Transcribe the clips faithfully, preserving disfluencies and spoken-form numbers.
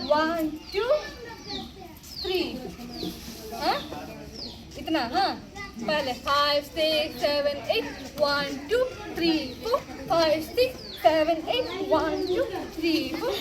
One, two, three. हाँ, इतना, हाँ। पहले five, six, seven, eight. One, two, three, four, five, six, seven, eight. One, two, three, four.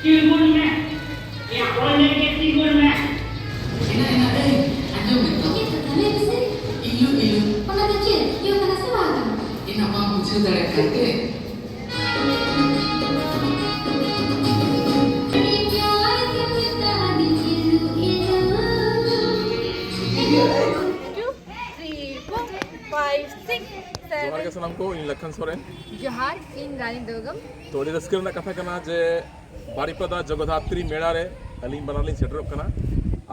ᱛᱤᱸᱜᱩᱱ ᱢᱮ᱾ ᱮᱭᱟ, ᱚᱞ ᱞᱟᱹᱜᱤᱫ ᱛᱤᱸᱜᱩᱱ ᱢᱮ᱾ ᱮᱱᱟ, ᱮᱱᱟ, ᱮᱭ, ᱟᱸᱡᱚᱢ ᱢᱮ ᱛᱚ᱾ ᱪᱮᱫ ᱠᱟᱛᱷᱟ? ᱞᱟᱹᱭ ᱢᱮᱥᱮ᱾ ᱤᱞᱩ, ᱤᱞᱩ᱾ ᱚᱱᱟ ᱫᱚ ᱪᱮᱫ? ᱦᱩᱭᱩᱜ ᱠᱟᱱᱟ ᱥᱮ ᱵᱟᱝ ᱠᱟᱱᱟ? ᱮᱱᱟ, ᱵᱟᱢ ᱵᱩᱡᱷᱟᱹᱣ ᱫᱟᱲᱮᱭᱟᱜ ᱠᱟᱱ ᱛᱮ? Two, three, four, five, six, seven. ᱡᱚᱦᱟᱨ ᱜᱮ ᱥᱟᱱᱟᱢ ᱠᱚ, ᱤᱧ ᱞᱟᱠᱷᱟᱱ ᱥᱚᱨᱮᱱ᱾ ᱡᱚᱦᱟᱨ, ᱤᱧ ᱨᱟᱱᱤ ᱫᱩᱨᱜᱟᱢ᱾ ᱛᱚ, ᱟᱹᱰᱤ ᱨᱟᱹᱥᱠᱟᱹ ᱨᱮᱱᱟᱜ ᱠᱟᱛᱷᱟ ᱠᱟᱱᱟ ᱡᱮ ᱵᱟᱨᱤᱯᱟᱫᱟ ᱡᱚᱜᱚᱫᱷᱟᱛᱨᱤ ᱢᱮᱞᱟ ᱨᱮ ᱟᱹᱞᱤᱧ ᱵᱟᱱᱟᱨ ᱞᱤᱧ ᱥᱮᱴᱮᱨᱚᱜ ᱠᱟᱱᱟ᱾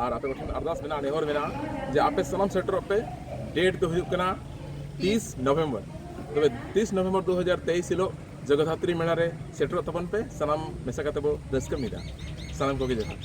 ᱟᱨ ᱟᱯᱮ ᱠᱚᱴᱷᱮᱱ ᱟᱨᱫᱟᱥ ᱢᱮᱱᱟᱜᱼᱟ, ᱱᱮᱦᱚᱨ ᱢᱮᱱᱟᱜᱼᱟ ᱡᱮ ᱟᱯᱮ ᱥᱟᱱᱟᱢ ᱥᱮᱴᱮᱨᱚᱜ ᱯᱮ᱾ ᱰᱮᱴ ᱫᱚ ᱦᱩᱭᱩᱜ ᱠᱟᱱᱟ ᱛᱤᱥ ᱱᱚᱵᱷᱮᱢᱵᱚᱨ᱾ ᱛᱚᱵᱮ ᱛᱤᱥ ᱱᱚᱵᱷᱮᱢᱵᱚᱨ ᱫᱩ ᱦᱟᱡᱟᱨ ᱛᱮᱭᱤᱥ ᱦᱤᱞᱳᱜ ᱡᱚᱜᱚᱫᱷᱟᱛᱨᱤ ᱢᱮᱞᱟ ᱨᱮ ᱥᱮᱴᱮᱨᱚᱜ ᱛᱟᱵᱚᱱ ᱯᱮ, ᱥᱟᱱᱟᱢ ᱢᱮᱥᱟ ᱠᱟᱛᱮ ᱵᱚ ᱨᱟᱹᱥᱠᱟᱹ ᱢᱤᱫᱟ, ᱥᱟᱱᱟᱢ ᱠᱚᱜᱮ ᱡᱚᱦᱟᱨ᱾